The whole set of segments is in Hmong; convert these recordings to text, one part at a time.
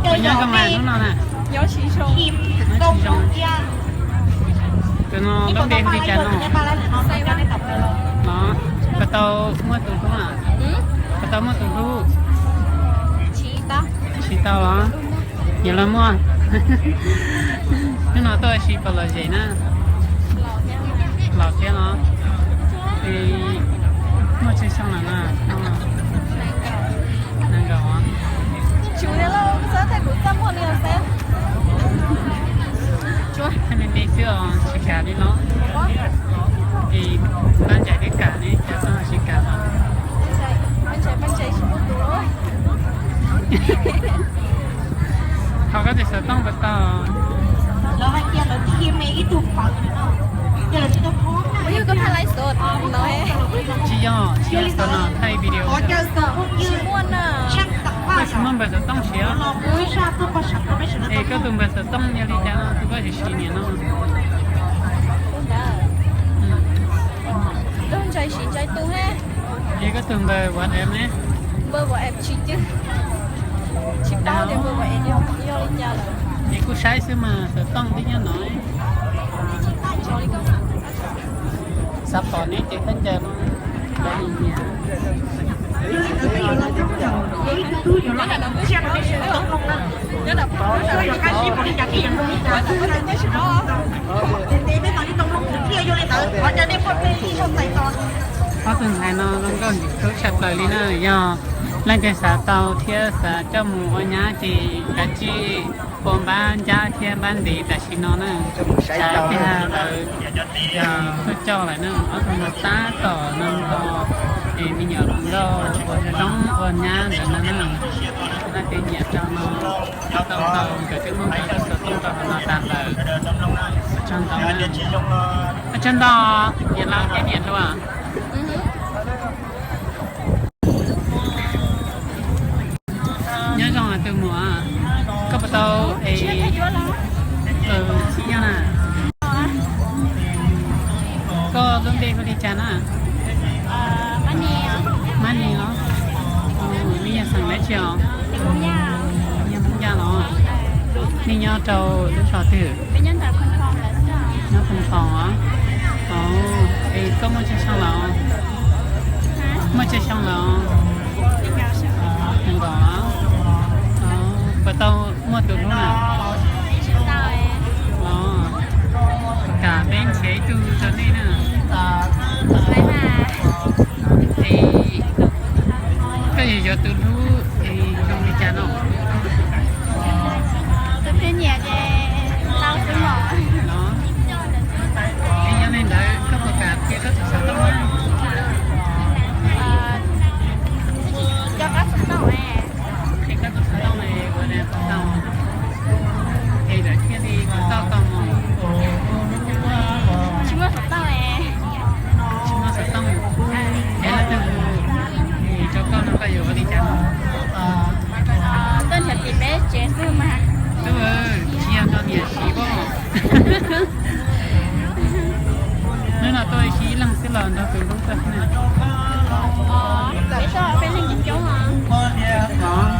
Nyob zoo na, hnub no na. Nyob tsis zoo. Tus no lub npe hu li cas no? No, koj tau muaj tus hlub na? Koj tau muaj tus hlub? Tsis tau los? Yuav los muaj. Hnub no tuaj ua si puas lom zem na? Los thiab los? Muaj tsawg xyoo lawm na? Nees nkaum. Thaij me me xwb os, tsis kam li no. Es pab ncaim twb kam ne, cas pab tsis kam os? Thov koj tus xov tooj puas tau? Tsis yog, tsis yog xov no, thaij video. Koj tsis muaj npawb xov tooj siab? Es koj tus npawb xov tooj yog li cas no tus koj siv siv niam no? Es koj tus npawb WhatsApp ne? Es kuj saib xwb mas xov tooj twb nyob no. Xav pom neb ces khaub ncaws no. Ob tug ntxhais no zoo nkauj ntxim hlub tshaj plaws li na, yog leej twg xav tau thiab xav coj mus ua nyab ces kav tsij ua npab ncab thiab npab ntev tam sim no na. Xav tiag lawv tuaj coj lawm na, ob tug no tab tom no nto es me nyuam hluas nkauj ua zoo ua nyab ntawd no na. Leej twg nyiam rau no tau tau nkawd twb muab nkawd tus xov tooj rau hauv no tas lawm. Ua tsaug ntau, ua tsaug ntau, niam laus thiab niam hluas. Nyob zoo tus muam, koj puas tau es, tsis yog na. Koj lub npe hu li cas na? Mab Nis los? Nej yog xeem dab tsi os? Nej yog Hmoob Yaj los? Nej nyob rau lub zos twg? Nyob Phoo Foos os. Es koj muaj tsawg xyoo lawm? Muaj tsawg xyoo lawm? Nees nkaum. Puas tau muaj tus hlub na? Los, kam peb nrhiav ib tug rau nej na. Es koj yuav yuav tus hlub es zoo li cas no? Tus twg nyiam ces tau xwb mas. Es yog li ntawd koj puas kam qhia koj tus xov tooj na? Qhia koj tus xov tooj es ua li puas tau? Es lawv thiaj li puas tau tau mus. Tsis muaj xov tooj. Tsis muaj xov tooj. Es leej twg hu rau koj no koj yuav ua li cas? Tuaj nrhiav tim peb tsev xwb mas. Tsis yog nrog niam siv pob. Hnub no tuaj ib leeg xwb los nrog tus hlub tuaj xwb na? Peb tuaj peb leeg coob coob os.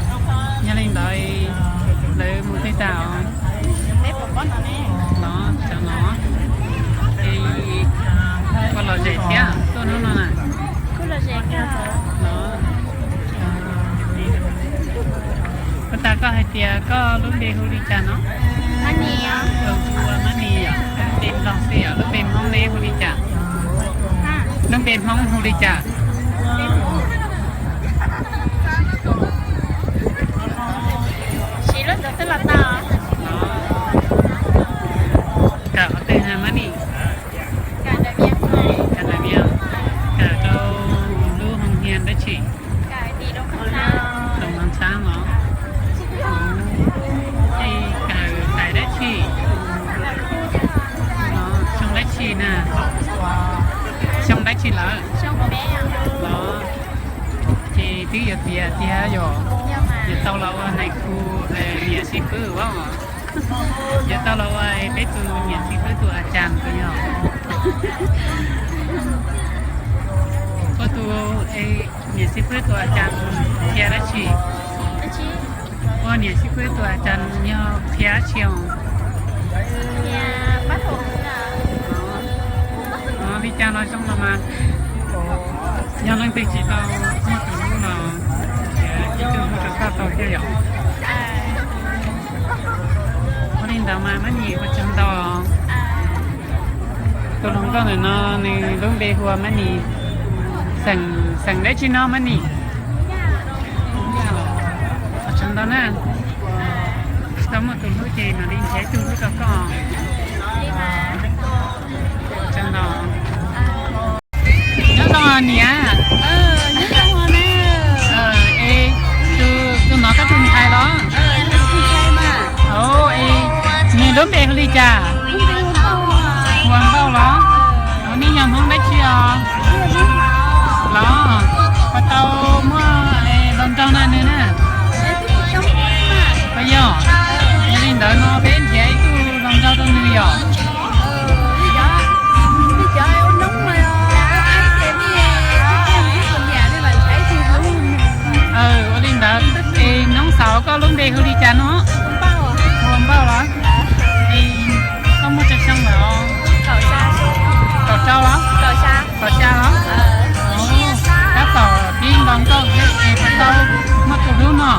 Yog li ntawd lawv mus twg tag os? Los, cov no. Es koj lom zem thiab tuaj hnub no na? Los, puas tas koj hais tias koj lub npe hu li cas no? Hu ua Mab Nis yom, lub npe Nplog xwb yom, lub npe Hmoob neb hu li cas? Lub npe Hmoob hu li cas? Siv lub ntawd xwb los tau. Kawm qhov twg na Mab Nis? Kawm ntawm Vias, kawm rau lub hoo hias dab tsi? Doos Hmoob Xab los? Es kawm tais dab tsi? Xyoo dab tsi na? Xyoo dab tsi lawm? Los, ces twb yuav tiav tiag yom? Yuav tau los ua nais khu niam xib fwb os? Yuav tau los ua peb tus niam xib fwb tus a cas tus yog? Koj tus niam xib fwb tus a cas qhia dab tsi? Niam xib fwb tuaj cas yog qhia dab tsi os? Li cas los zoo los mas, yog leej twg tsis tau muaj tus hlub los ib tug hlub rau koj tau thiab yom? Ua li ntawd mas mab nim ua tsaug ntau. Tus hluas nkauj ntawm no nws lub npe hu ua mab nim. Xeem, xeem dab tsi no mab nim? Ua tsaug ntau na. Tsis tau muaj tus hlub ces mam li nrhiav ib tug hlub rau koj. Ua tsaug ntau. Nyob zoo niam. Es tus, tus no koj tus ntxhais los? Es nws lub npe hu li cas? Hu ua Nkauj los? Nej yog Hmoob dab tsi os? Los, puas tau muaj hluas nraug na nws na? Puas yog? Yog li ntawd no peb nrhiav ib tug hluas nraug rau nws yom. Ua li ntawd es noob xaus koj lub npe hu li cas no? Hu ua Npauj los? Es koj muaj tsawg xyoo lawm? Kaum rau los? Kaum xya los? Tab tom pib nto nkauj thiab es puas tau muaj tus hlub no?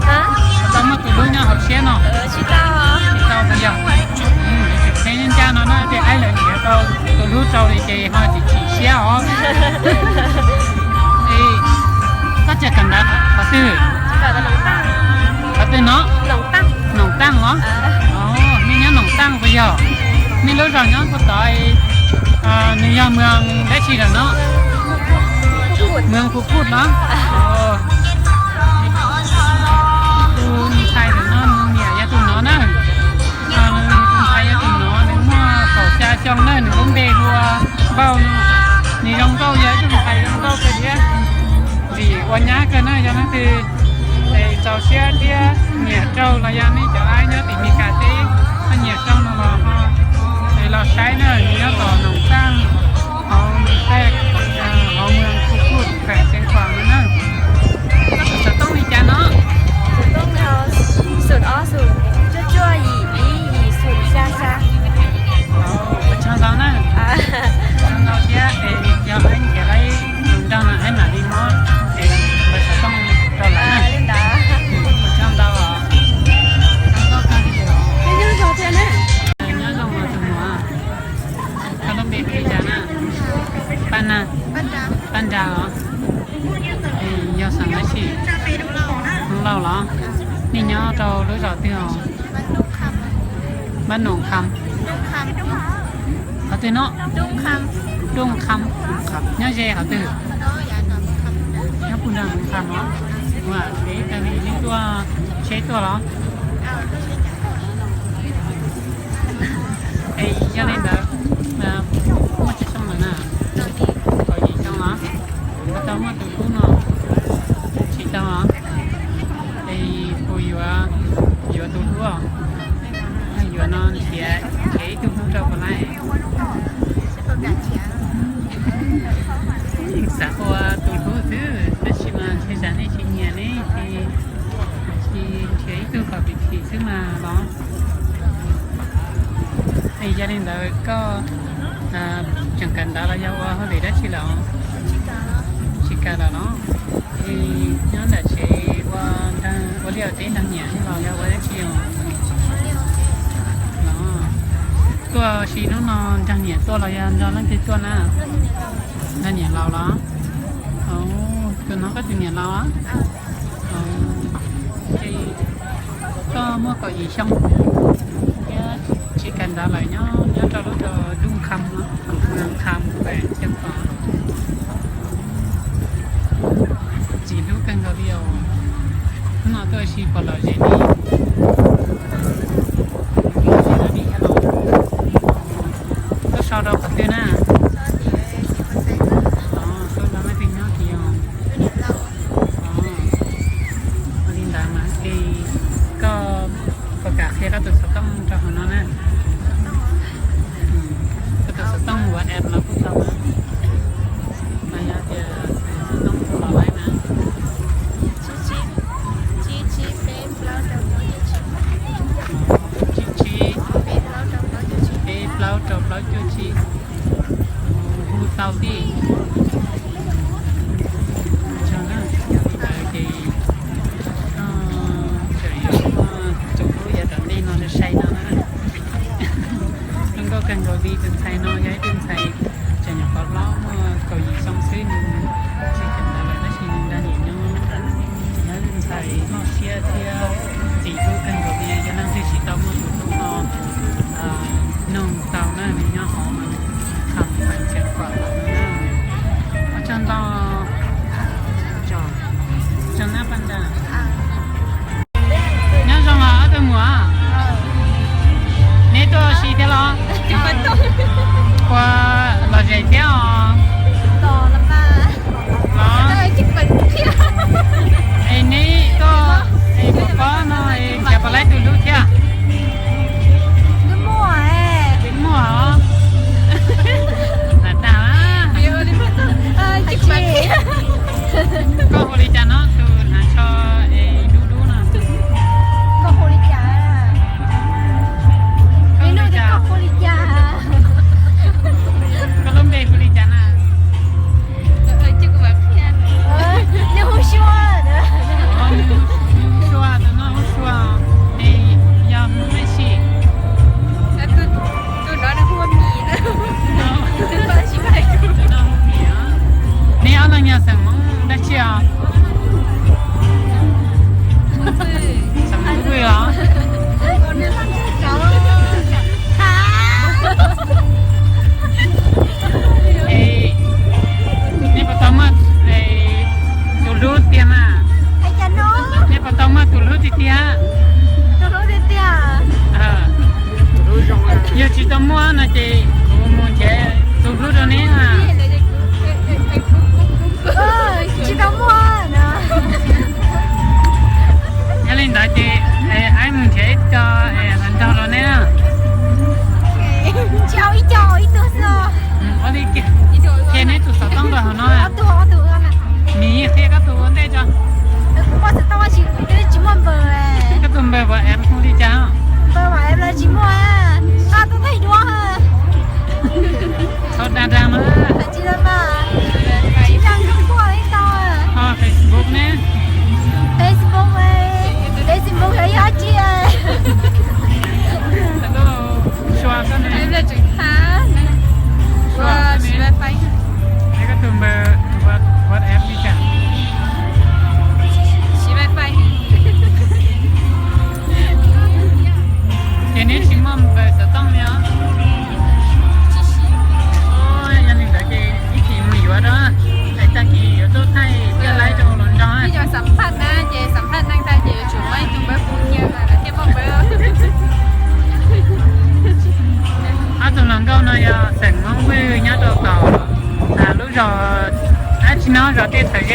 Puas tau muaj tus hlub nyob hauv siab no? Tsis tau puas yog? Tseem ncaj no na, tias aib lawv nrhiav tau tus hlub rau li ces ho tsis chim siab os. Es koj tseem kawm ntawv qhov twg? Qhov twg no? Noom Taaj los? Nej nyob Noom Taaj puas yog? Nej lub zos nyob puag tod, nws yog moos dab tsi lawm no? Moos Phu Phuj los? Tus ntxhais ntawm no nws niam yog tus no na. Tus ntxhais yog tus no, nws muaj kaum xya xyoo na, nws lub npe hu ua Npauj no. Nws zoo nkauj, yog ib tug ntxhais zoo nkauj kawg thiab. Vim ua nyab kawg na, yog leej twg es txaus siab thiab nyiam raug los yog nej cov aib nyob tim Mes Kas teb ho nyiam raug no los ho es los saib na, nws nyob tom Noom Taaj hauv, hauv moos Phu Phuj, xeev Xeev Khuam no na. Koj tus xov tooj li cas no? Ua tsaug ntau na. Tsaug ntau thiab es yog aib nrhiav tau ib hluas nraug no aib mam li muab es tus xov tooj rau lawv na. Ua tsaug ntau os. Nyob zoo os tus muam. Koj lub npe hu li cas na? Paj Na. Paj Nra os. Yog xeem dab tsi? Hmoob Lauj los? Nej nyob rau lub zos twg os? Npab Noom Kham. Qhov twg no? Dooj Kham. Nyob ze qhov twg? Nyob puag nram Noom Kham os. Ua, es tag kis nej tuaj tsheb tuaj los? Es yog li ntawd, muaj tsawg xyoo lawm na? Kaum yim xyoo los? Puas tau muaj tus hlub no? Tsis tau os. Es puas yuav, yuav tus hlub os? Yuav no nrhiav, nrhiav ib tug hlub rau puas laij? Xav ua tus hlub xwb, tab sis mas ntshe tsam nej tsis nyiam ne, ces nrhiav ib tug kom phim phim xwb mas los. Es yog li ntawd koj tseem kawm ntawv los yog ua hauj lwm dab tsi lawm? Tsis kawm lawm los? Es nyob nram tsev ua, ua liaj ua teb nrog niam los yog ua dab tsi os? Los, tuaj si hnub no nrog niam tuaj los yog nrog leej twg tuaj na? Nrog niam laus los? Tus no koj tus niam laus? Koj muaj kaum yim xyoo thiab tsis kawm ntawv lawm, nyob, nyob rau lub zos Dooj Kham no, Dooj Kham, Xeev Khuam. Txiv hlub kawg nkaus li os. Hnub no tuaj si pom lom zem li. Tuaj so rau qhov twg na? Tuaj nrog leej twg nyob kis os? Ua li ntawd mas es koj puas kam qhia koj tus xov tooj rau hauv no na? Koj tus xov tooj ua app los kuj tau na, los yog tias xov tooj ua laib na. Tsib tsib peb plaub rau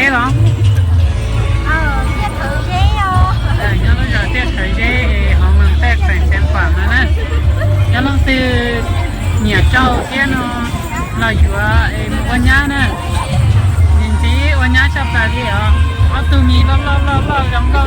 Los, nyob lub zos Tiaj Thawv Zeb hauv moos Taj Khawm Xeev Khuam no na. Yog leej twg nyiam tsaug thiab no los yuav es mus ua nyab na. Ntxim ntxim ua nyab tshaj plaws li os. Ob tug mis loj loj loj loj zoo nkauj